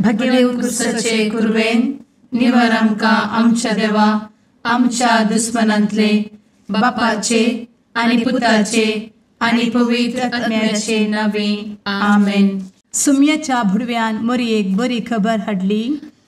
भगेवंत क्रुसाचे कुरवेन निवर आमकां आमच्या देवा आमच्या दुस्मनांतले बापाचे आनी पुताचे आनी पवित्र आत्म्याचे नावे आमेन. सुम्याच्या भुडव्यान मोरयेक बरी खबर हाडली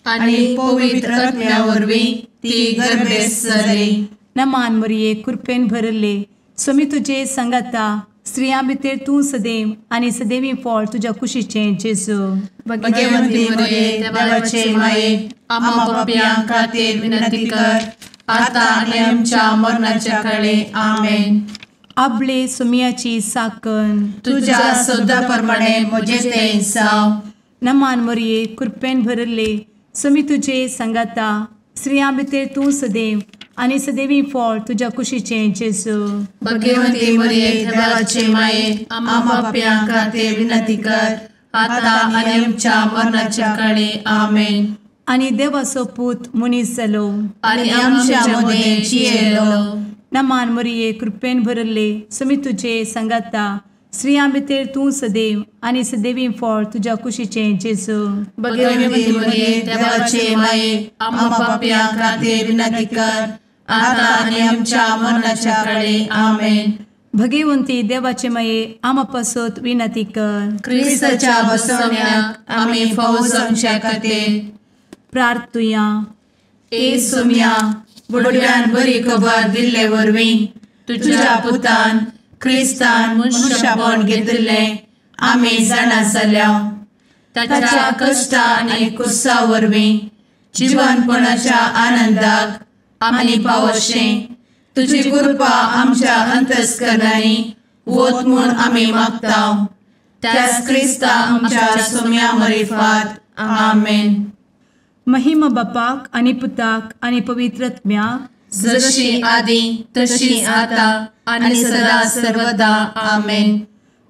आनी पवित्र आत्म्या वरवीं ती गर्भेस्त जाली. नमान मोरये, कृपेन भरले, स्वामी तुजे संगाता, स्त्रियां भितर तूं सदैव आनी सदैवी फळ तुज्या कुशीचें जेजू. भगवंती मोरये, देवाचे माये, आम्हा पापयां खातीर विनंती कर आता आनी आमच्या मरणाच्या काळे आमेन. आपले सुम्याची साकन तुज्या सदा प्रमाणे म्हजें तें जावं. नमान मोरये, कृपेन भरले, स्वामी तुजे संगाता, स्त्रियां भितर तूं सदैव आनी सदैवी फळ तुज्या कुशीचें जेजू. भगवंती मोरये, देवाचे माये, आम्हा पापयां खातीर विनंती कर आता आनी आमच्या मरणाच्या काळे आमेन. आनी देवाचो पूत मनीस जालो आनी आमच्या मदें जियेलो. नमान मोरये, कृपेन भरले, स्वामी तुजे संगाता, स्त्रियां भितर तूं सदैव आनी सदैवी फळ तुज्या कुशीचें जेजू. भगवंती मोरये, देवाचे माये, आम्हा पापयां खातीर विनंती कर आता आनी आमच्या मरणाच्या काळे आमेन. भगवंती देवाचे माये, आम्हा पासत विनंती कर. क्रिस्ताच्या बसवण्याक आमी फावो जावच्या खातीर प्रार्थुया. ए सुम्या, बुडव्यान बरी खबर दिल्ले वरवीं तुज्या पुतान क्रिस्तान मनुष्यपण घेतिल्लें आमी जाणा जाल्या. ताच्या कश्टा आनी कुर्सा वरवीं जिवनपणाच्या आनंदाक आमी पावशें तुजी कृपा आमच्या अंतस्करणांनी वत म्हूण आमी मागता. त्याच क्रिस्ता आमच्या सुम्या मरिफात आमेन. महिमा बापाक आनी पुताक आनी पवित्र आत्म्याक, जशी आदी तशी आता आनी सदा सर्वदा आमेन.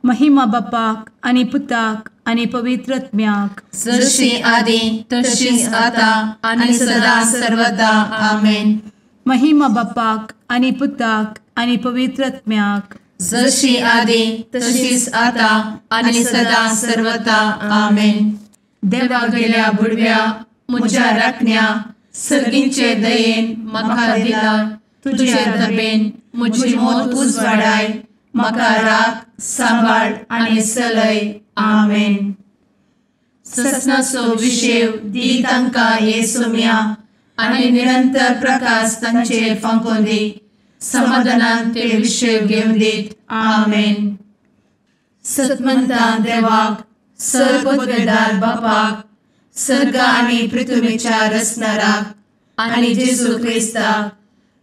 महिमा बापाक आनी पुताक आनी पवित्र आत्म्याक, जशी आदी तशी आता आनी सदा सर्वदा आमेन. महिमा बापाक आनी पुताक आनी पवित्र आत्म्याक, जशी आदी तशीच आता आनी सदा सर्वदा आमेन. देवा गेल्या बुडव्या म्हज्या राखण्या सर्गींचे दयेन म्हाका दिला तुजे दबेन म्हजी मोत उजवाडाय म्हाका राख सांबाळ आनी सलय आमेन. ससनाचो विशेव दी तांकां हे सुम्या आनी निरंतर प्रकाश तांचेर फांकोवन दी समाधानान ते विशेव घेवन दीत आमेन. सतमंता देवाक सर्वपदवेदार बापाक सर्ग आनी पृथ्वीच्या रचणाराक आनी जेजू क्रिस्ताक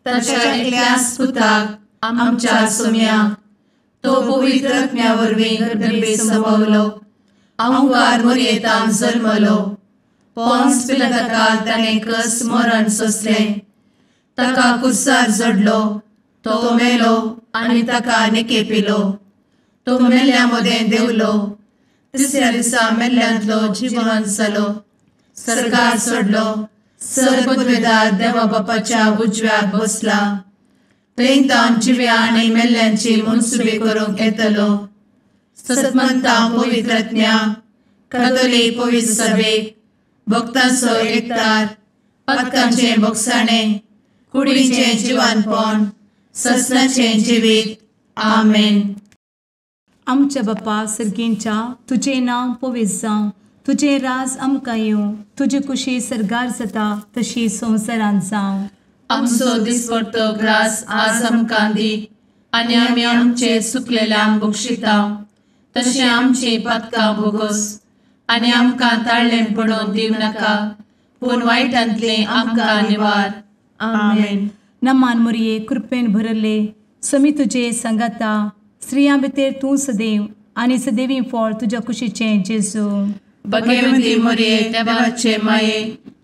ताच्या एकल्याच पुताक आमच्या सुम्याक तो पवित्र आत्म्या वरवीं गर्भे संभवलो अहंकार मोरयेतान जल्मलो पोन्स पिलाताकाल ताणें कस मरण सोंसलें ताका कुर्सार जडलो तो मेलो आनी ताका निकेपिलो तो मेल्ल्या मदें देंवलो तिसऱ्या दिसा मेल्ल्यांतलो जिवन जालो सर्गार सोडलो सर्वपदवेदार देवा बापाच्या उजव्याक बसला थंय तावन जिव्या आनी मेल्ल्यांची मनसुबी करूंक येतलो. सतमंता पवित्र आत्म्या कातोलीक पवित्र सभेक भक्तांचो एकतार पातकांचें भोगसाणें कुडीचें जिवानपण ससनाचें जिवीत आमेन. आमच्या बापा सर्गींच्या, तुजें नांव पवित्र जावं, तुजें राज आमकां येवं, तुजी कुशी सर्गार जाता तशी संवसारांत जावं. आमचो दिसपडतो ग्रास आज आमकां दी आनी आमी आमचे सुकलेल्यांक बक्षिता तशें आमची पातकां भोगोस आनी आमकां ताळ्ळें पडोवन दिवं नाका पूण वायटांतलें आमकां निवार आमेन. नमान मोरये, कृपेन भरले, स्वामी तुजे संगाता, स्त्रियां भितर तूं सदैव आनी सदैवी फळ तुज्या कुशीचें जेजू. भगवंती मोरये, देवाचे माये,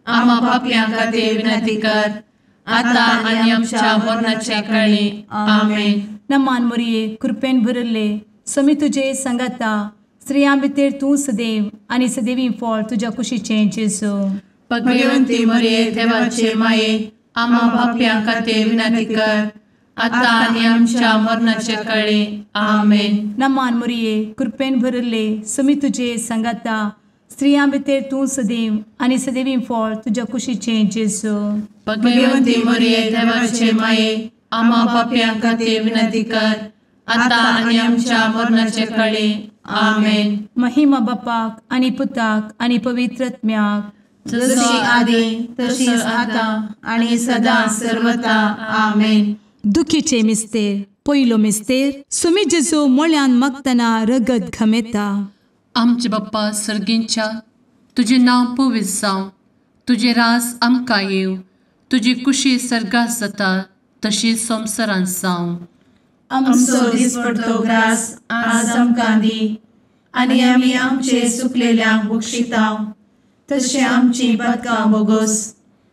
आम्हा पापयां खातीर विनंती कर आता आनी आमच्या मरणाच्या काळी आमेन. नमान मोरये, कृपेन भरले, स्वामी तुजे संगाता, स्त्रियां भितर तूं सदैव आनी सदैवी फळ तुज्या कुशीचें जेजू. भगवंती मोरये, देवाचे माये, आम्हा पापयां खातीर विनंती कर आता आनी आमच्या मरणाच्या काळी आमेन. नमान मोरये, कृपेन भरले, स्वामी तुजे संगाता, स्त्रियां भितर तूं सदैव आनी सदैवी फळ तुज्या कुशीचें जेजू। भगवंती मरिये देवाचे माये, आम्हा पाप्यां खातीर विनंती कर, आतां आनी आमच्या मरणाचे काळी। आमेन। महिमा बापाक आनी पुताक आनी पवित्र आत्म्याक, जशी आदी तशीच आतां आनी सदां सर्वता। आमेन। दुखीचे मिस्तेर। पयलो मिस्तेर, सुमी जेजू मोळ्यान मागतना रगत घमेता। आमचे बाप्पा सर्गींच्या, तुजें नांव पवित्र जावं, तुजें राज आमकां येवं, तुजी कुशी सर्गात जाता तशी संवसारांत जावं। आमचो दिसपडतो ग्रास आज आमकां दी, आनी आमी आमचे सुकलेल्यांक बक्षितांव, तशें आमची पातकां बोगोस,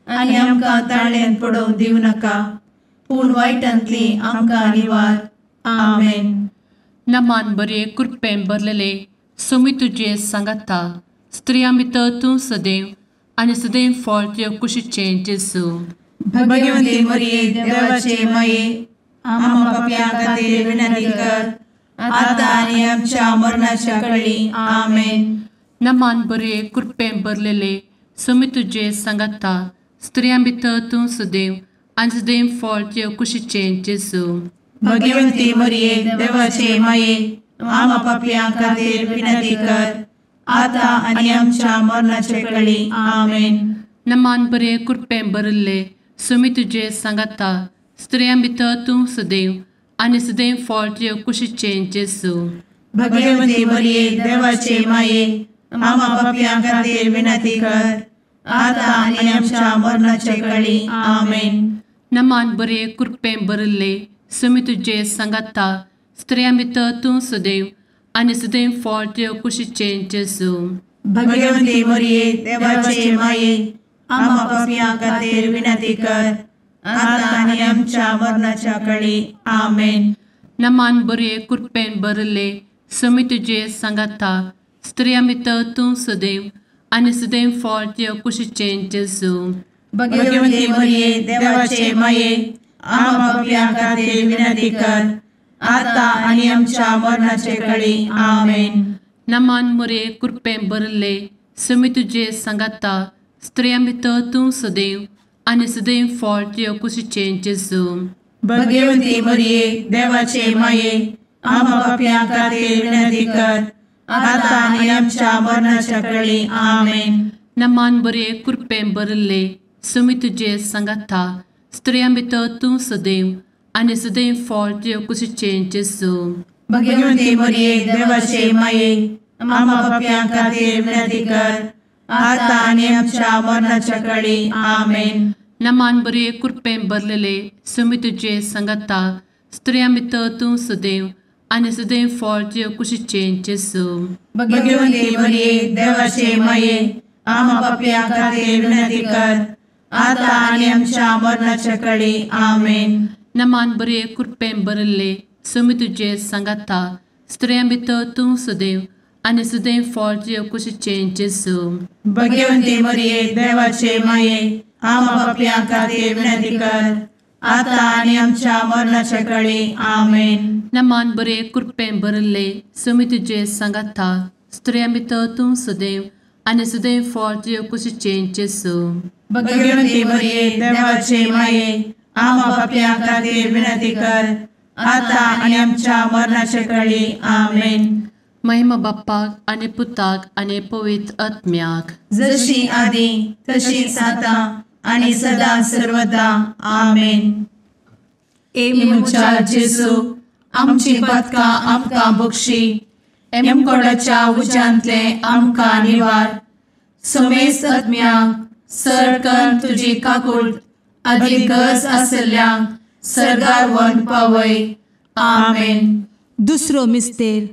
आनी आमकां ताळ्यांत पडोवंक दिवं नाका, पूण वायटांतली आमकां निवार। आमेन। नमान बरे कृपेन भरलेले, सोमी तुजे सांगाता, स्त्रियां भितर तूं सदैव आनी सदैव फळ तुज्या कुशीचें जेजू। भगवंती मरिये देवाचे माये, आम्हा पाप्यां खातीर विनंती कर, आतां आनी आमच्या मरणाच्या काळी। आमेन। नमान बरे कृपेन भरलेले, सोमी तुजे सांगाता, स्त्रियां भितर तूं सदैव आनी सदैव फळ तुज्या कुशीचें जेजू। भगवंती मरिये देवाचे माये, आम्हा पाप्यां खातीर विनंती कर, आतां आनी आमच्या मरणाचे काळी। आमेन। नमान बरे कृपेन भरिल्ले, सोमी तुजे सांगाता, स्त्रियां भितर तूं सदैव आनी सदैव फळ तुज्या कुशीचें जेजू। भगवंती मरिये देवाचे माये, आम्हा पाप्यां खातीर विनंती कर, आतां आनी आमच्या मरणाचे काळी। आमेन। नमान बरे कृपेन भरिल्ले, सोमी तुजे सांगाता, स्त्रियां भितर तूं सदैव आनी सदैव फळ तुज्या कुशीचें जेजू। भगवंती मरिये देवाचे माये, आम्हा पाप्यां खातीर विनंती कर, आतां आनी आमच्या मरणाच्या काळी। आमेन। नमान बरे कृपेन भरिल्ले, सोमी तुजे सांगाता, स्त्रियां भितर तूं सदैव आनी सदैव फळ तुज्या कुशीचें जेजू। भगवंती मरिये देवाचे माये, आम्हा पाप्यां खातीर विनंती कर, आतां आनी आमच्या मरणाचे काळी। आमेन। नमान मरिये कृपेन भरिल्ले, सोमी तुजे सांगाता, स्त्रियां भितर तूं सदैव आनी सदैव फळ तुज्या कुशीचें जेजू। भगवंती मरिये देवाचे माये, आम्हा पाप्यां खातीर विनंती कर, आतां आनी आमच्या मरणाच्या काळी। आमेन। नमान बरे कृपेन भरिल्ले, सोमी तुजे सांगाता, स्त्रियां भितर तूं सदैव आनी सदैव फळ तुज्या कुशीचें जेजू। भगवंती मरिये देवाचे माये, आम्हा पाप्यां खातीर विनंती कर, आतां आनी आमच्या मरणाच्या काळी। आमेन। नमान बरे कृपेन भरलेले, सोमी तुजे सांगाता, स्त्रियां भितर तूं सदैव आनी सदैव फळ तुज्या कुशीचें जेजू। भगवंती मरिये देवाचे माये, आम्हा पाप्यां खातीर विनंती कर, आतां आनी आमच्या मरणाच्या काळी। आमेन। नमान बरे कृपेन भरिल्ले, सोमी तुजे सांगाता, स्त्रियां भितर तूं सदैव आनी सदैव फळ तुज्या कुशीचें जेजू। भगवंती मरिये देवाचे माये, आम्हा पाप्यां खातीर विनंती कर, आतां आनी आमच्या मरणाच्या काळी। आमेन। नमान बरे कृपेन भरिल्ले, सोमी तुजे सांगाता, स्त्रियां भितर तूं सदैव आनी सदैव फळ तुज्या कुशीचें जेजू। भगवंती मरिये देवाचे माये, आम्हा पाप्यां खातीर विनंती कर, आतां आनी आमच्या मरणाच्या काळी। आमेन। महिमा बाप्पाक आनी पुताक आनी पवित्र आत्म्याक, जशी आदी तशीच आतां आनी सदां सर्वदा। आमेन। ए म्हज्या जेजू, आमची पातकां आमकां बक्षी, एमकोडाच्या उज्यांतले आमकां निवार, समेस्त आत्म्यांक सर तुजी काकूट आदी गरज आसल्ल्यांक सर्गार व्हरून पावय। आमेन। दुसरो मिस्तेर,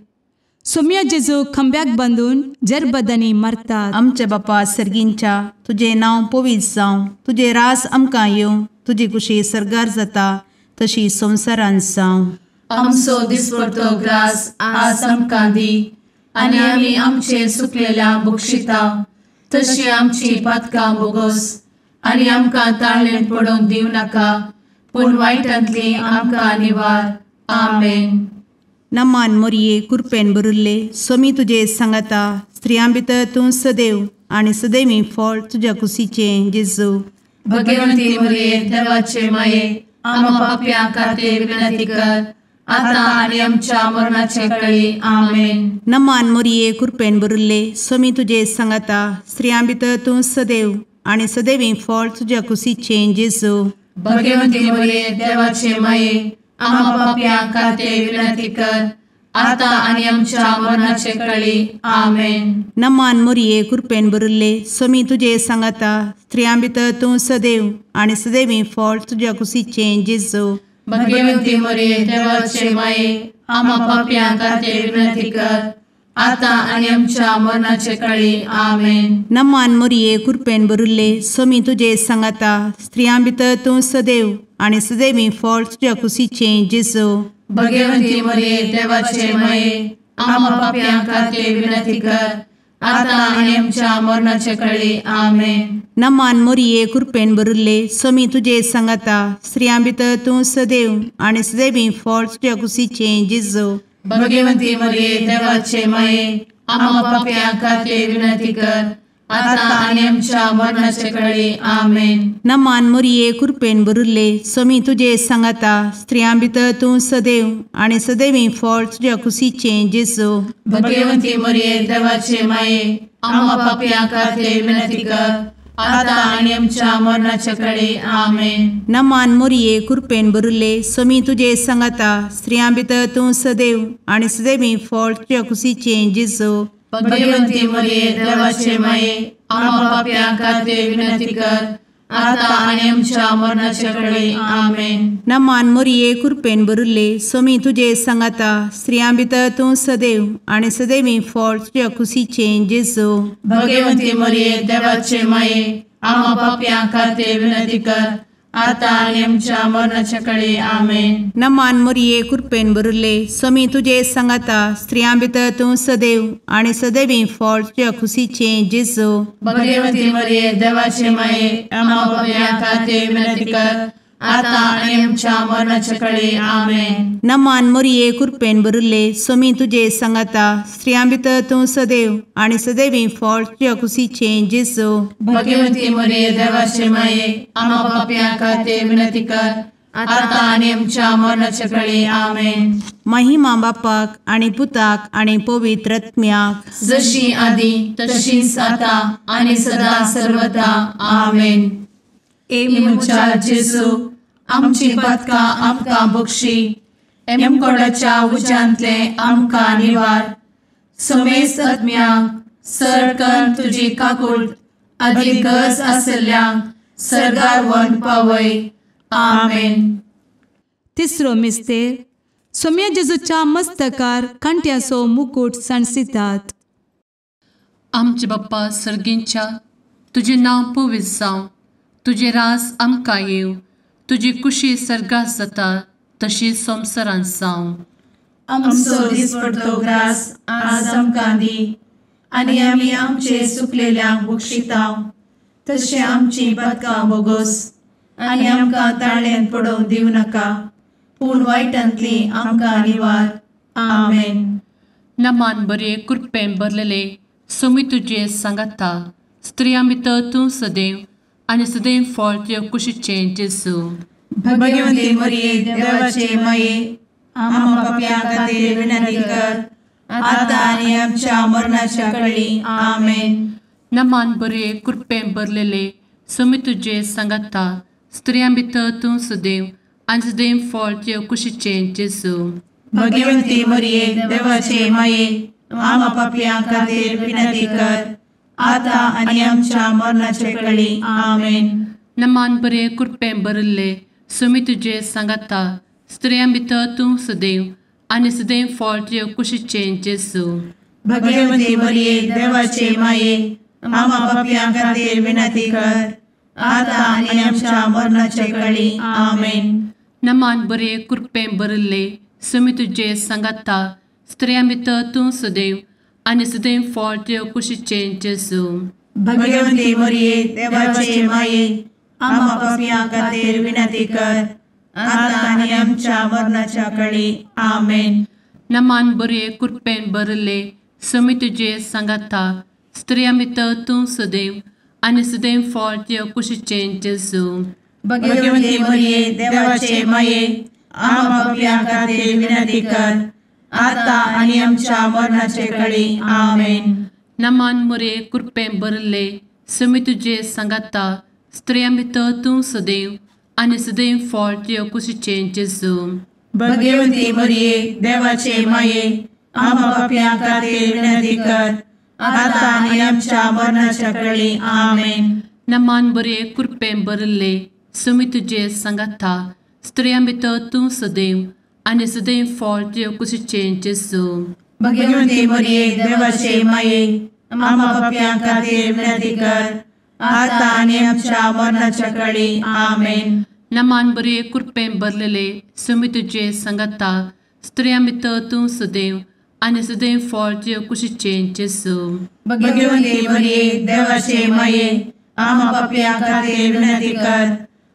सोम्या जेजू खंब्याक बांदून जरबदांनी मारतात। आमच्या बापा सर्गींच्या, तुजें नांव पवित्र जावं, तुजें राज आमकां येवं, तुजी कुशी सर्गार जाता तशी संवसारांत जावं। आमचो दिसपडतो ग्रास आज आमकां दी, आनी आमी आमचे सुकलेल्यांक बक्षिता, तशी आमची पातकां बोगोस, आनी आमकां ताळ्ळेंत पडोवंक दिवं नाका, पूण वायटांतली आमकां निवार। आमेन। नमान मोरये कृपेन भरिल्ले, स्वामी तुजे सांगाता, स्त्रियां भितर तूं सदैव आनी सदैवी फळ तुज्या कुशीचें जेजू। भगवंती मरिये देवाचे माये आम्हा पाप्यां खातीर विनंती कर आता आनी आमच्या मरणाचे वेळी। आमेन। नमान मोरये कृपेन भरिल्ले स्वामी तुजे सांगाता स्त्रियां भितर तूं सदैव आनी सदैवी फळ तुज्या कुशीचें जेजू। भगवंती मरिये देवाचे माये आम्हा पाप्यां खातीर विनंती कर आता आनी आमच्या मरणाचे वेळी। आमेन। नमान मोरये कृपेन भरिल्ले स्वामी तुजे सांगाता स्त्रियां भितर तूं सदैव आनी सदैवी फळ तुज्या कुशीचें जेजू। भगवंती मरिये देवाचे माये आम्हा पाप्यां खातीर विनंती कर आता आनी आमच्या मरणाचे वेळी। आमेन। नमान मोरये कृपेन भरिल्ले स्वामी तुजे सांगाता स्त्रियां भितर तूं सदैव आनी सदैवी फळ तुज्या कुशीचें जेजू। भगवंती मरिये देवाचे माये आम्हा पाप्यां खातीर विनंती कर आता आनी आमच्या मरणाचे वेळी। आमेन। नमान मोरये कृपेन भरिल्ले स्वामी तुजे सांगाता स्त्रियां भितर तूं सदैव आनी सदैवी फळ तुज्या कुशीचें जेजू। भगवंती मरिये देवाचे माये आम्हा पाप्यां खातीर विनंती कर आता आनी आमच्या मरणाचे वेळी। आमेन। नमान मोरये कृपेन भरिल्ले स्वामी तुजे सांगाता स्त्रियां भितर तूं सदैव आनी सदैवी फळ तुज्या कुशीचें जेजू। भगवंती मरिये देवाचे माये आम्हा पाप्यां खातीर विनंती कर आता आनी आमच्या मरणाचे वेळी। आमेन। नमान मोरये कृपेन भरिल्ले स्वामी तुजे सांगाता स्त्रियां भितर तूं सदैव आनी सदैवी फळ तुज्या कुशीचें जेजू। भगवंती मरिये देवाचे माये आम्हा पाप्यां खातीर विनंती कर आता आनी आमच्या मरणाचे वेळी। आमेन। नमान मोरये कृपेन भरिल्ले स्वामी तुजे सांगाता स्त्रियां भितर तूं सदैव आनी सदैवी फळ तुज्या कुशीचें जेजू। भगवंती मरिये देवाचे माये आम्हा पाप्यां खातीर विनंती कर आता आनी आमच्या मरणाचे वेळी। आमेन। नमान मोरये कृपेन भरिल्ले स्वामी तुजे सांगाता स्त्रियां भितर तूं सदैव आनी सदैवी फळ तुज्या कुशीचें जेजू। भगवंती मरिये देवाचे माये आम्हा पाप्यां खातीर विनंती कर आता आनी आमच्या मरणाचे वेळी। आमेन। नमान मोरये कृपेन भरिल्ले स्वामी तुजे सांगाता स्त्रियां भितर तूं सदैव आनी सदैवी फळ तुज्या कुशीचें जेजू। भगवंती मरिये देवाचे माये आम्हा पाप्यां खातीर विनंती कर आता आनी आमच्या मरणाचे वेळी। आमेन। महिमा बापाक आनी पुताक आनी पवित्र आत्म्याक, जशी आदी तशीच आता आनी सदा सर्वदा। आमेन। ए म्हज्या जेजू आमची पातकां आमकां बक्षी, एमकोडाच्या उज्यांतले आमकां निवार, समेस्त आत्म्यांक सरकन तुजी काकूट आदी गरज आशिल्ल्यांक सर्गार व्हरून पावय। आमेन। तिसरो मिस्तेर सोम्या जेजूच्या मस्तकार कांट्याचो मुकूट सांडसितात। आमचे बाप्पा सर्गींच्या तुजें नांव पवित्र जावं, तुजें राज आमकां येवं, तुजी कुशी सर्गात जाता तशी संवसारांत जावं। आमचो दिसपडतो ग्रास आज आमकां दी आनी आमी आमचे चुकलेल्यांक बक्षिता तशें आमची पातकां बोगोस आनी आमकां ताळ्यांत पडोवंक दिवं नाका, पूण वायटांतली आमकां निवार। आमेन। नमान बरे कृपेन भरलेले स्वामी तुजे सांगाता स्त्रियां भितर तूं सदैव आनी सदैव फळ तुज्या कुशीचें जेजू। भगवंती मरिये देवाचे माये आम्हा पाप्यां खातीर विनंती कर आता आनी आमच्या मरणाच्या वेळी। आमेन। नमान बरे कृपेन भरलेले स्वामी तुजे सांगाता स्त्रियां भितर तूं सदैव आनी सदैव फळ तुज्या कुशीचें जेजू। भगवंती मरिये देवाचे माये आम्हा पाप्यां खातीर विनंती कर आता आनी आमच्या मरणाचे वेळी। आमेन। नमान बरे कृपेन भरिल्ले स्वामी तुजे सांगाता स्त्रियां भितर तूं सदैव आनी सदैव फळ तुज्या कुशीचें जेजू। भगवंती मरिये देवाचे माये आम्हा पाप्यां खातीर विनंती कर आता आनी आमच्या मरणाचे वेळी। आमेन। नमान बरे कृपेन भरिल्ले स्वामी तुजे सांगाता स्त्रियां भितर तूं सदैव आनी सदैव फळ तुज्या कुशीचें जेजू। भगवंती मरिये देवाचे माये आम्हा पाप्यां खातीर विनंती कर आता आनी आमच्या मरणाच्या वेळी। आमेन। नमान बरे कृपेन भरिल्ले समी तुजे सांगाता, स्त्रियां भितर तूं सदैव आनी सदैव फळ तुज्या कुशीचें जेजू. भगवती मरिये, देवाचे माये, आम्हा पाप्यां खातीर विनंती कर, आता आनी आमच्या मरणाचे कळी. आमेन. नमान मोरये, कृपेन भरिल्ले, समी तुजे सांगाता, स्त्रियां भितर तूं सदैव आनी सदैव फळ तुज्या कुशीचें जेजू. भगवती मरिये, देवाचे माये, आम्हा पाप्यां खातीर विनंती कर, आता आनी आमच्या मरणाच्या कळी. आमेन. नमान बरे, कृपेन भरिल्ले, समी तुजे सांगाता, स्त्रियां भितर तूं सदैव आनी सदैव फळ तुज्या कुशीचें जेजू. भगवती मरिये, देवाचे माये, आम्हा पाप्यां खातीर विनंती कर, आता आनी आमच्या मरणाच्या कळी. आमेन. नमान बरे, कृपेन भरलेले, समी तुजे सांगाता, स्त्रियां भितर तूं सदैव आनी सदैव फळ तुज्या कुशीचें जेजू. भगवती मरिये, देवाचे माये, आम्हा पाप्यां खातीर विनंती कर,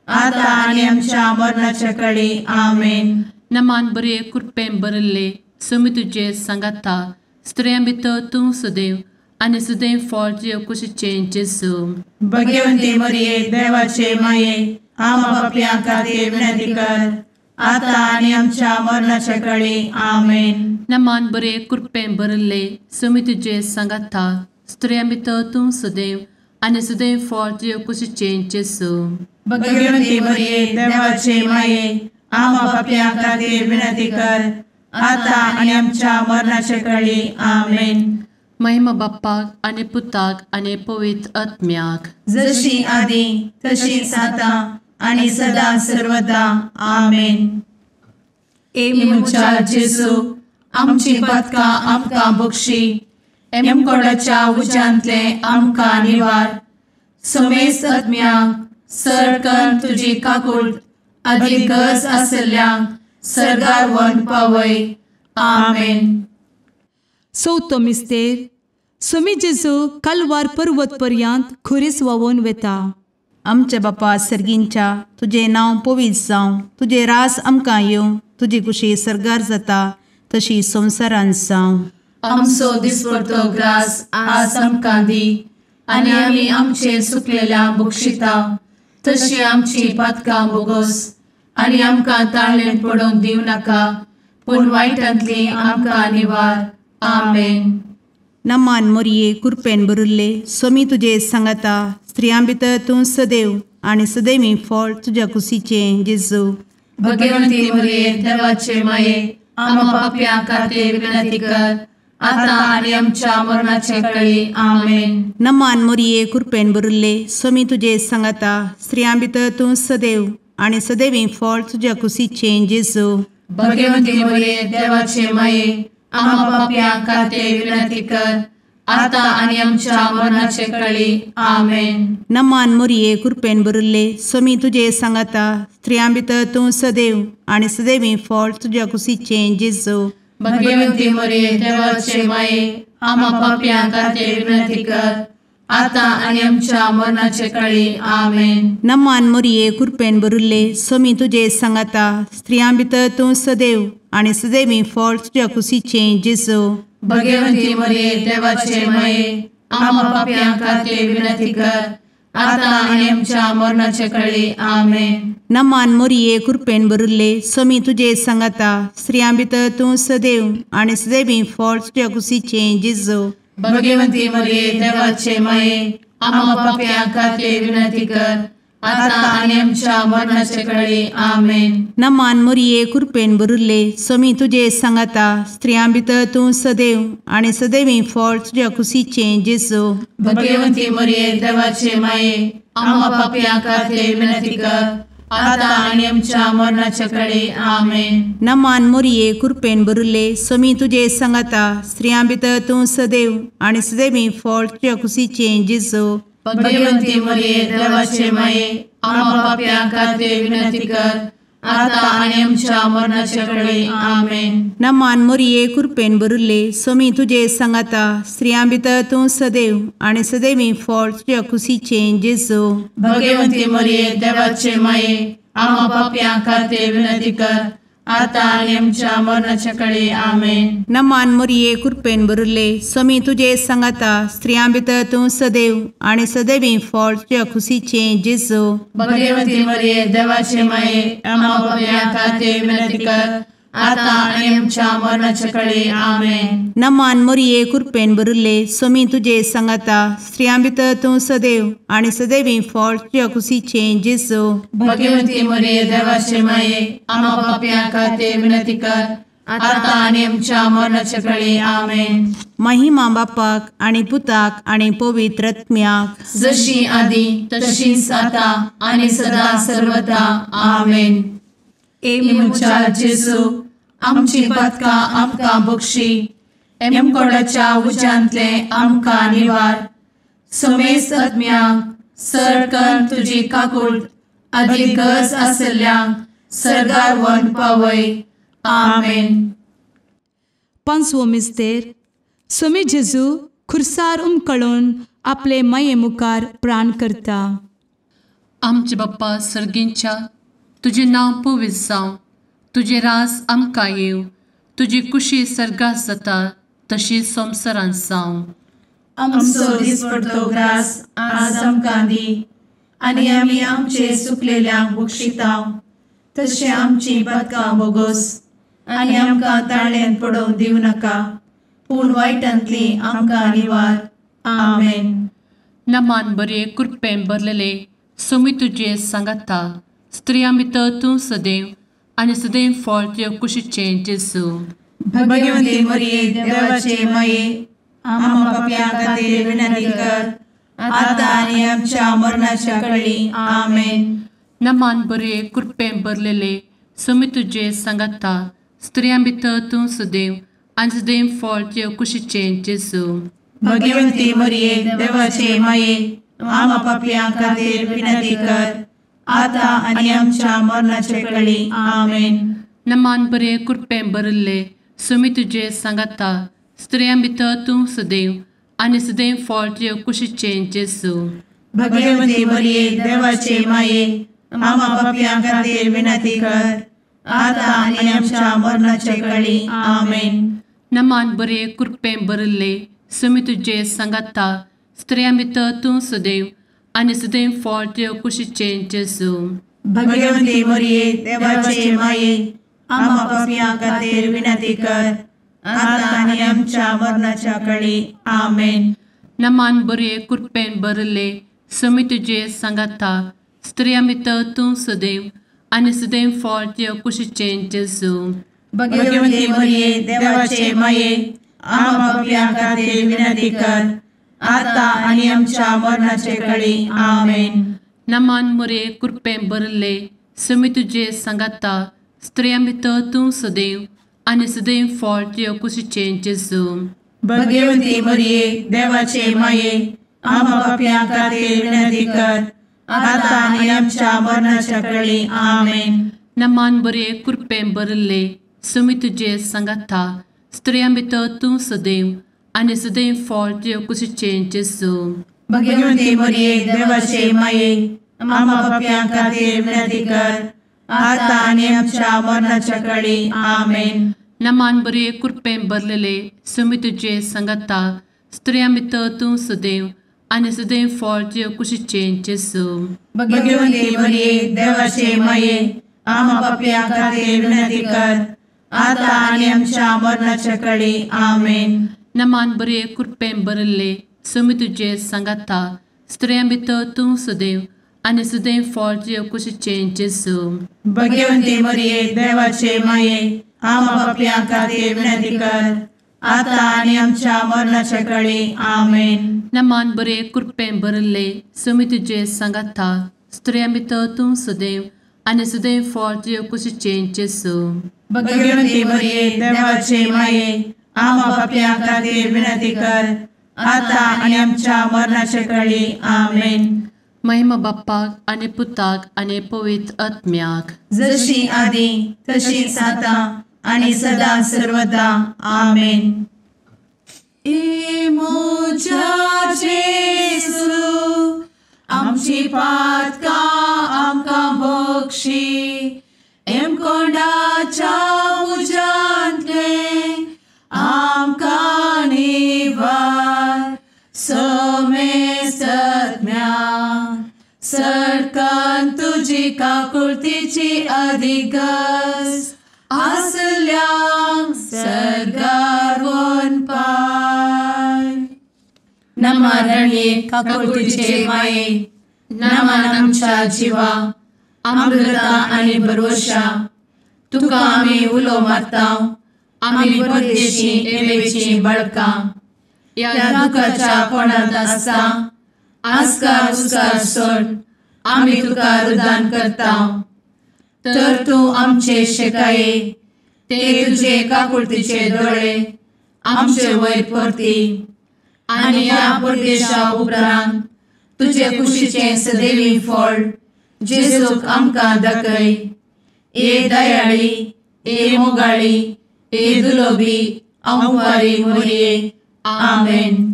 आता आनी आमच्या मरणाच्या कळी. आमेन. नमान बरे, कृपेन भरिल्ले, समी तुजे सांगाता, स्त्रियां भितर तूं सदैव आनी सदैव फळ तुज्या कुशीचें जेजू. भगवती मरिये, देवाचे माये, आम्हा पाप्यां खातीर विनंती कर, आता आनी आमच्या मरणाच्या कळी. आमेन. नमान बरे, कृपेन भरिल्ले, समी तुजे सांगाता, स्त्रियां भितर तूं सदैव आनी सदैव फळ तुज्या कुशीचें जेजू. भगवती मरिये, देवाचे माये, आम्हा पाप्यां खातीर विनंती कर, आता आनी आमच्या मरणाच्या कळी. आमेन. महिमा बाप्पाक आनी पुताक आनी पवित्र आत्म्याक, जशी आदी तशीच आता आनी सदा सर्वदा. आमेन. ए म्हज्या जेजू, आमची पातकां आमकां बक्षी, एमकोडाच्या उज्यांतले आमकां निवार, समेस्त आत्म्यांक सरकन तुजी काकूट आदी गरज आशिल्ल्यांक सर्गार व्हरून पावय. आमेन. चवथो मिस्तेर. समी जेजू कालवार पर्वत पर्यंत खुरीस व्हांवून वेता. आमच्या बापा सर्गींच्या, तुजें नांव पवित्र जावं, तुजें राज आमकां येवं, तुजी कुशी सर्गार जाता तशी संवसारांत जावं. आमचो दिसपडतो ग्रास आज आमकां दी, आनी आमी आमचे सुकलेल्या बक्षिता तशी आमची पातकां बोगोस, आनी आमकां ताळेन पडोवंक दिवं नाका, पूण वायटांतली आमकां निवार. आमेन. नमान मोरये, कृपेन भरिल्ले, समी तुजे सांगाता, स्त्रियां भितर तूं सदैव आनी सदैवी फळ तुज्या कुशीचें जेजू. भगवती मरिये, देवाचे माये, आम्हा पाप्यां खातीर विनंती कर, आता आनी आमच्या मरणाचे कळी. आमेन. नमान मोरये, कृपेन भरिल्ले, समी तुजे सांगाता, स्त्रियां भितर तूं सदैव आनी सदैवी फळ तुज्या कुशीचें जेजू. भगवती मरिये, देवाचे माये, आम्हा पाप्यां खातीर विनंती कर, आता आनी आमच्या मरणाचे कळी. आमेन. नमान मोरये, कृपेन भरिल्ले, समी तुजे सांगाता, स्त्रियां भितर तूं सदैव आनी सदैवी फळ तुज्या कुशीचें जेजू. भगवती मरिये, देवाचे माये, आम्हा पाप्यां खातीर विनंती कर, आता आनी आमच्या मरणाचे कळी. आमेन. नमान मोरये, कृपेन भरिल्ले, समी तुजे सांगाता, स्त्रियां भितर तूं सदैव आनी सदैवी फळ तुज्या कुशीचें जेजू. भगवती मरिये, देवाचे माये, आम्हा पाप्यां खातीर विनंती कर, आता आनी आमच्या मरणाचे कळी. आमेन. नमान मोरये, कृपेन भरिल्ले, समी तुजे सांगाता, स्त्रियां भितर तूं सदैव आनी सदैवी फळ तुज्या कुशीचें जेजू. भगवती मरिये, देवाचे माये, आम्हा पाप्यां खातीर विनंती कर, आता आनी आमच्या मरणाचे कळी. आमेन. नमान मोरये, कृपेन भरिल्ले, समी तुजे सांगाता, स्त्रियां भितर तूं सदैव आनी सदैवी फळ तुज्या कुशीचें जेजू. भगवती मरिये, देवाचे माये, आम्हा पाप्यां खातीर विनंती कर, आता आनी आमच्या मरणाच्या कळी. आमेन. नमान मोरये, कृपेन भरिल्ले, समी तुजे सांगाता, स्त्रियां भितर तूं सदैव आनी सदैवी फळ तुज्या कुशीचें जेजू. भगवती मरिये, देवाचे माये, आम्हा पाप्यां खातीर विनंती कर, आता आनी आमच्या मरणाच्या कळी. आमेन. नमान मोरये, कृपेन भरिल्ले, समी तुजे सांगाता, स्त्रियां भितर तूं सदैव आनी सदैवी फळ तुज्या कुशीचें जेजू. भगवती मरिये, देवाचे माये, आम्हा पाप्यां खातीर विनंती कर, आतां आनी आमच्या मरणाच्या कळे. आमेन. नमान मोरये कृपेन भरिल्ले स्वामी तुजे सांगाता, स्त्रियां भितर तूं सदैव आनी सदैवी फळ तुज्या खुशीचें जेजू. भगवती मरिये देवाचे माये, आम्हा पाप्यां खातीर विनंती कर, आतां आनी आमच्या मरणाच्या कळे. आमेन. नमान मोरये कृपेन भरिल्ले स्वामी तुजे सांगाता, स्त्रियां भितर तूं सदैव आनी सदैवी फळ तुज्या खुशीचें जेजू. भगवती मरिये देवाचे माये, आम्हा पाप्यां खातीर विनंती कर, आतां आनी आमच्या मरणाच्या कळे. आमेन. महिमा बापाक आनी पुताक आनी पवित्र आत्म्याक, जशी आदी तशीच आतां आनी सदा सर्वदा. आमेन. ए म्हज्या जेजू, आमची पातकां आमकां बक्षी, एमकोडाच्या उज्यांतले आमकां निवार, समेस्त आत्म्यांक सरकन तुजी काकूट आदी गरज आसल्ल्यांक सर्गार व्हरून पावय. आमेन. पांचवो मिस्तेर. स्वामी जेजू खुर्सार उमकळून आपले माये मुखार प्राण करता. आमचे बाप्पा सर्गींच्या, तुजें नांव पवित्र जावं, तुजें राज आमकां येवं, तुजी कुशी सर्गात जाता तशी संवसारांत जावं. आमचो दिसपडतो ग्रास आज आमकां दी, आनी आमी आमचे सुकलेल्यांक बक्षितांव, तशें आमची पातकां बोगोस, आनी आमकां ताळ्यांत पडोवंक दिवं नाका, पूण वायटांतली आमकां निवार. आमेन. नमान बरे कृपेन भरलेले स्वामी तुजे सांगाता, स्त्रियां भितर तूं सदैव आनी सदैव फळ तुज्या कुशीचें जेजू. भगवती मरिये देवाचे माये, आम्हा पाप्यां खातीर विनंती कर, आतां आनी आमच्या मरणाच्या कळी. आमेन. नमान बरे कृपेन भरलेले स्वामी तुजे सांगाता, स्त्रियां भितर तूं सदैव आनी सदैव फळ तुज्या कुशीचें जेजू. भगवती मरिये देवाचे माये, आम्हा पाप्यां खातीर विनंती कर, आतां आनी आमच्या मरणाच्या कळी. आमेन. नमान बरे कृपेन भरिल्ले स्वामी तुजे सांगाता, स्त्रियां भितर तूं सदैव आनी सदैव फळ तुज्या कुशीचें जेजू. भगवती मरिये देवाचे माये, आम्हा पाप्यां खातीर विनंती कर, आतां आनी आमच्या मरणाच्या कळी. आमेन. नमान बरे कृपेन भरिल्ले स्वामी तुजे सांगाता, स्त्रियां भितर तूं सदैव आनी सदैव फळ तुज्या कुशीचें जेजू. भगवती मरिये देवाचे माये, आम्हा पाप्यां खातीर विनंती कर, आतां आनी आमच्या मरणाच्या कळी. आमेन. नमान बरे कृपेन भरिल्ले स्वामी तुजे सांगाता, स्त्रियां भितर तूं सदैव आनी सदैव फळ तुज्या कुशीचें जेजू. भगवती मरिये देवाचे माये, आम्हा पाप्यां खातीर विनंती कर, आतां आनी आमच्या मरणाचे कळी. आमेन. नमान मरिये कृपेन भरिल्ले स्वामी तुजे सांगाता, स्त्रियां भितर तूं सदैव आनी सदैव फळ तुज्या कुशीचें जेजू. भगवती मरिये देवाचे माये, आम्हा पाप्यां खातीर विनंती कर, आतां आनी आमच्या मरणाच्या कळी. आमेन. नमान बरे कृपेन भरिल्ले स्वामी तुजे सांगाता, स्त्रियां भितर तूं सदैव आनी सदैव फळ तुज्या कुशीचें जेजू. भगवती मरिये देवाचे माये, आम्हा पाप्यां खातीर विनंती कर, आतां आनी आमच्या मरणाच्या कळी. आमेन. नमान बरे कृपेन भरलेले स्वामी तुजे सांगाता, स्त्रियां भितर तूं सदैव आनी सदैव फळ तुज्या कुशीचें जेजू. भगवती मरिये देवाचे माये, आम्हा पाप्यां खातीर विनंती कर, आतां आनी आमच्या मरणाच्या कळी. आमेन. नमान बरे कृपेन भरिल्ले स्वामी तुजे सांगाता, स्त्रियां भितर तूं सदैव आनी सदैव फळ तुज्या कुशीचें जेजू. भगवती मरिये देवाचे माये, आम्हा पाप्यां खातीर विनंती कर, आतां आनी आमच्या मरणाच्या कळी. आमेन. नमान बरे कृपेन भरिल्ले स्वामी तुजे सांगाता, स्त्रियां भितर तूं सदैव आनी सदैव फळ तुज्या कुशीचें जेजू. भगवती मरिये देवाचे माये, आम्हा पाप्यां खातीर विनंती कर, आतां आनी आमच्या मरणाच्या कळी. आमेन. महिमा बाप्पाक आनी पुताक आनी पवित्र आत्म्याक, जशी आदी तशीच आतां आनी सदा सर्वदा. आमेन. ए म्हज्या जेजू, आमची पातकां आमकां बक्षी, एमकोंडाच्या तुजी काकुळतीची अधिगस आसल्यांक सर्गार वनपाय. नमा रणये काकुळतीचे माये, नमन आमच्या जिवा, अमृता आनी भरवशा, तुका आमी उलो मारता, आमी परदेशी एवेची बळकां, ह्या दुखाच्या कोणांत आसता आस्कार उस्कार सोड आमी तुका रुदान करता. तर तूं आमचे शेकाये, ते तुजे काकुळतीचे दोळे आमचे वयर परती आनी ह्या परदेशा उपरांत तुजे कुशीचें सदैवी फळ जेजूक आमकां दाखय. ए दयाळी, ए मोगाळी, ए दुलोबी अंवारी मोरये. आमेन.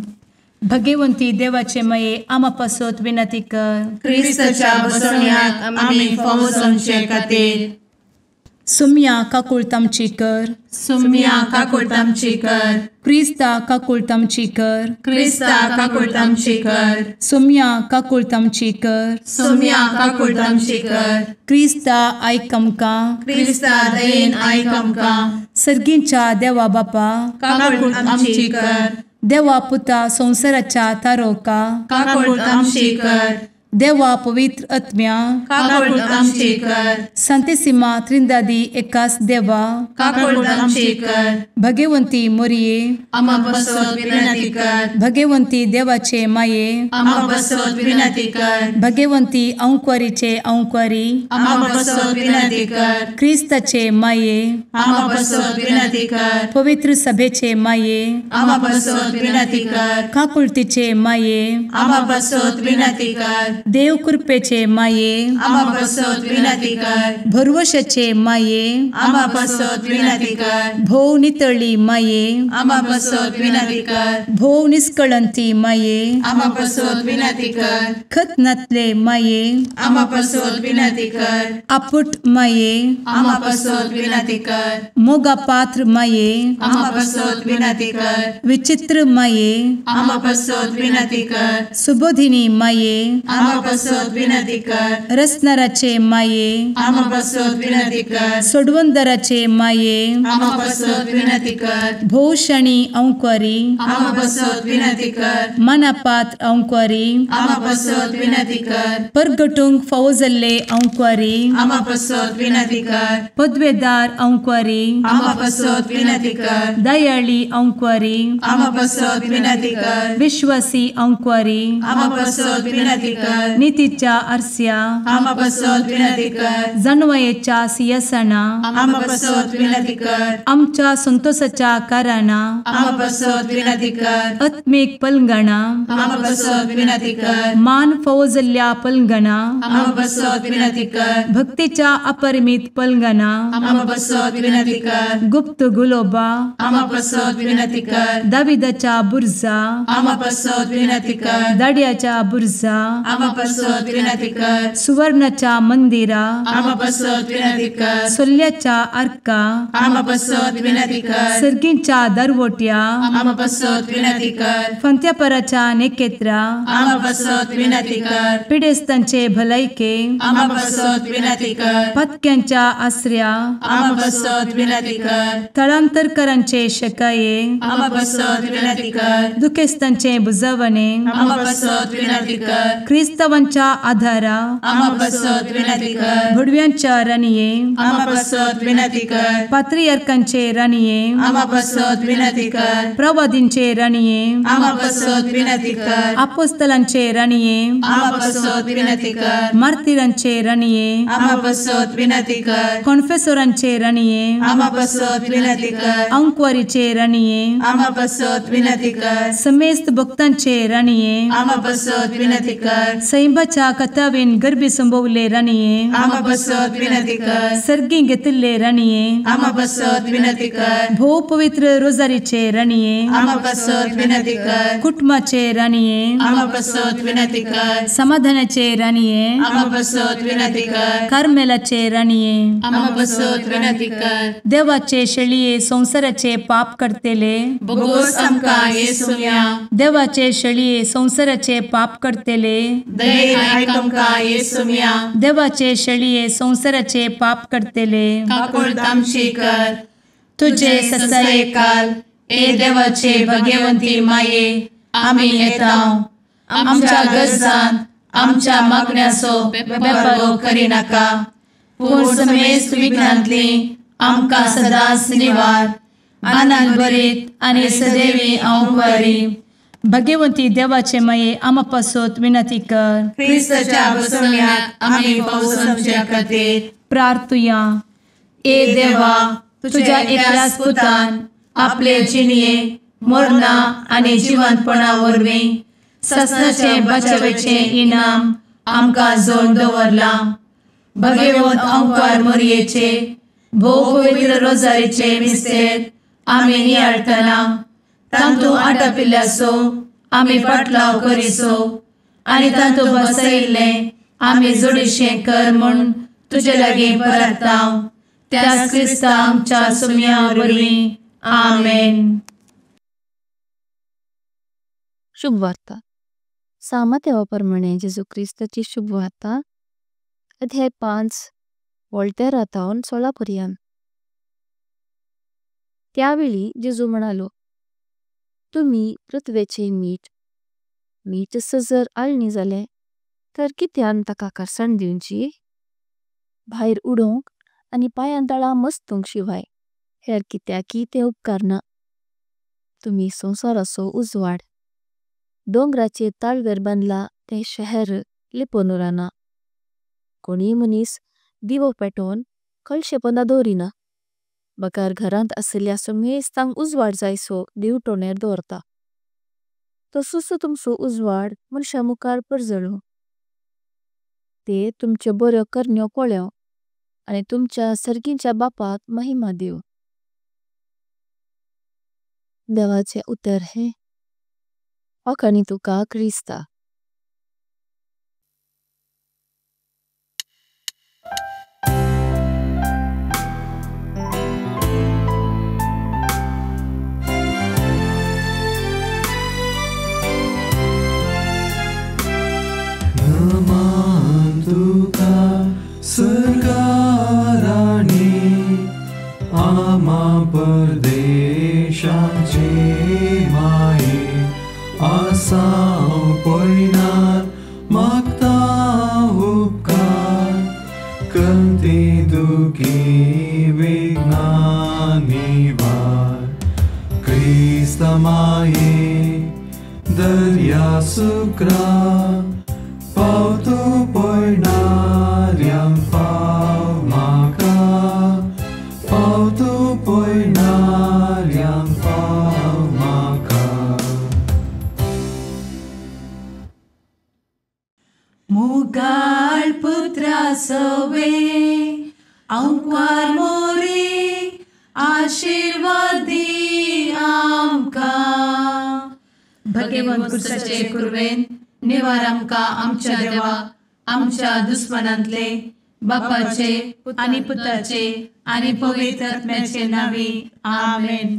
भगवंती देवाचे मये आमा पासत विनंती कर. क्रिस्ताच्या बसवण्याक आमी फावो जावचे खातीर. सुम्या काकुळतामची कर. सुम्या काकुळतामची कर. क्रिस्ता काकुळतामची कर. क्रिस्ता काकुळतामची कर. सुम्या काकुळतामची कर. सुम्या काकुळतामची कर. क्रिस्ता आयक आमकां. क्रिस्ता दयेन आयक आमकां. सर्गींच्या देवा बापा काकुळतामची कर. देवा पुता संवसाराच्या तारोका काकुळतामची कर. देवा पवित्र आत्म्या काकुळतामची कर. संतेसिमा त्रिंदादी एकास देवा काकुळतामची कर. भगवंती मोरये आमा पासत विनंती कर. भगवंती देवाचे माये आमा पासत विनंती कर. भगवंती अंकुरीचे अंकुरी आमा पासत विनंती कर. क्रिस्ताचे माये आमा पासत विनंती कर. पवित्र सभेचे माये आमा पासत विनंती कर. काकुळतीचे माये आमा पासत विनंती कर. देव कृपेचे माये आमा पासत विनंती कर. भरवशाचे माये आमा पासत विनंती कर. भोव नितळी माये आमा पासत विनंती कर. भोव निष्कळंती माये आमा पासत विनंती कर. खतनातले माये आमा पासत विनंती कर. आपुट माये आमा पासत विनंती कर. मोगा पात्र माये आमा पासत विनंती कर. विचित्र माये आमा पासत विनंती कर. सुबोधिनी माये आमा पासत विनंती कर. रसनाराचे माये आमा पासत विनंती कर. सोडवंदराचे माये आमा पासत विनंती कर. भोवशणी अंकुरी आमा पासत विनंती कर. मनापात्र अंकुरी आमा पासत विनंती कर. परगटूंक फावो जाल्ले अंकुरी आमा पासत विनंती कर. पदवेदार अंकुरी आमा पासत विनंती कर. दयाळी अंकुरी आमा पासत विनंती कर. विश्वासी अंकुरी आमा पासत विनंती कर. नितीच्या आरस्या आमा पासत विनंती कर. जानवयेच्या सिंहासना आमा पासत विनंती कर. आमच्या संतोषाच्या कारणा आमा पासत विनंती कर. आत्मीक पलंगणा आमा पासत विनंती कर. मान फावो जाल्ल्या पलंगणा आमा पासत विनंती कर. भक्तीच्या अपरिमित पलंगणा आमा पासत विनंती कर. गुप्त गुलोबा आमा पासत विनंती कर. दाविदाच्या बुर्जा आमा पासत विनंती कर. दाड्याच्या बुर्जा आमा पासत विनंती कर. सुवर्णाच्या मंदिरा आमा पासत विनंती कर. सोल्ल्याच्या आर्का आमा पासत विनंती कर. सर्गींच्या दरवट्या आमा पासत विनंती कर. फंत्यापराच्या नेकेत्रा आमा पासत विनंती कर. पिडेस्तांचे भलायके आमा पासत विनंती कर. पत्क्यांच्या आसऱ्या आमा पासत विनंती कर. थळांतरकरांचे शकाये आमा पासत विनंती कर. दुखेस्तांचे बुजवणे आमा पासत विनंती कर. क्रिस्तावांच्या आधारा आमा पासत विनंती कर. भडव्यांच्या राणये आमा पासत विनंती कर. पात्रियार्कांचे राणये आमा पासत विनंती कर. प्रवादींचे राणये आमा पासत विनंती कर. आपोस्तलांचे राणये आमा पासत विनंती कर. मार्तिरांचे राणये आमा पासत विनंती कर. कॉन्फेसोरांचे राणये आमा पासत विनंती कर. अंकुवारीचे राणये आमा पासत विनंती कर. समेस्त भक्तांचे राणये आमा पासत विनंती कर. सैंबाच्या कथावेन गर्भी संभवले राणये आमा पासत विनंती कर. सर्गी घेतिल्ले राणये आमा पासत विनंती कर. भोव पवित्र रोजारीचे राणये आमा पासत विनंती कर. कुटुंबाचे राणये आमा पासत विनंती कर. समाधानाचे राणये आमा पासत विनंती कर. कार्मेलाचे राणये आमा पासत विनंती कर. देवाचे शेळये संवसाराचे पाप करतेले बोगोस आमकां येसुम्या देवाचे शेळये संवसाराचे पाप करतेले दयेन आयक आमकां येसुम्या। देवाचे शेळये संवसाराचे पाप करतले काकूळत आमची कर। तुजे ससायेकाल ए देवाचे भगवंती माये आमी येता आमच्या गरजांत आमच्या मागण्याचो बेपर्वो करिनाका पूण समेस्त विघ्नांतली आमकां सदांच निवार। आनंद भरीत आनी सदैवी अंकुरी। भगवंती देवाचे माये आमा पासत विनंती कर। क्रिस्ताच्या बसवण्याक आमी फावो समच्या खातीर प्रार्थुया। ए देवा तुझ्या एकल्याच पुतान आपले जिणये मरणा आनी जिवंतपणा वरवीं ससनाचे बचावेचे इनाम आमकां जोडून दवरलां। भगवंत अंकार मोरयेचे भोव पवित्र रोजारीचे मिस्तेर आमी नियाळटना तांतू आटापिल्ल्याचो आमी पाटलाव करिसो आनी तांतू बसयिल्लें आमी जोडीशें कर म्हूण तुजे लागीं परता त्याच क्रिस्ता आमच्या सुम्या वरवीं। आमेन। शुभवार्ता। सामतेवा परमाणे जेजू क्रिस्ताची शुभवार्ता अध्याय 5 वोल्तेरा तावन 16 पर्यंत। त्यावेळी जेजू म्हणालो, तुम्ही पृथ्वेचे मीठ मीठ जर आलनी झाले तर कित्यान तका करसन दिवची भायर उडोंक आणि पायां तळा मस्तुंक शिवाय हेर कित्याकी ते उपकारना। तुम्ही संसाराचो उज्वाड डोंगराचे ताळवेर बांदला ते शहर लिपोन उराना। कोणी मनिस दिवो पेटोन कळशे पोंदा दोरिना बगर घरांत असल्या समेस्तांक उज्वाड जायसो दिवटोनेर दोरता। तसोच तुमचो उज्वाड मनशा मुखार परजळो ते तुमचे बरो करण्यो पोळ्यो आणि तुमच्या सर्गीच्या बापाक महिमा दिव। देवाचे उतर हे वाखाणी तुका क्रिस्ता। नमन तुका सरकाराणी आमा परदेशाचे माये आसाव पयनार मागता उपकार कंती दुखी विघ्ना निवार क्रिस्ता माये दर्या सुक्रा पावतो पयणाऱ्यांक पाव म्हाका पावतो पयणाऱ्यांक पाव म्हाका। मुगाळ पुत्रा सवे अंकुर मोरे आशीर्वाद दी आमकां। भगवंत कुर्साचे कुर्वेन निवार आमकां आमच्या देवा आमच्या दुस्मनांतले बापाचे आनी पुताचे आनी पवित्र आत्म्याचे नांवी। आमेन।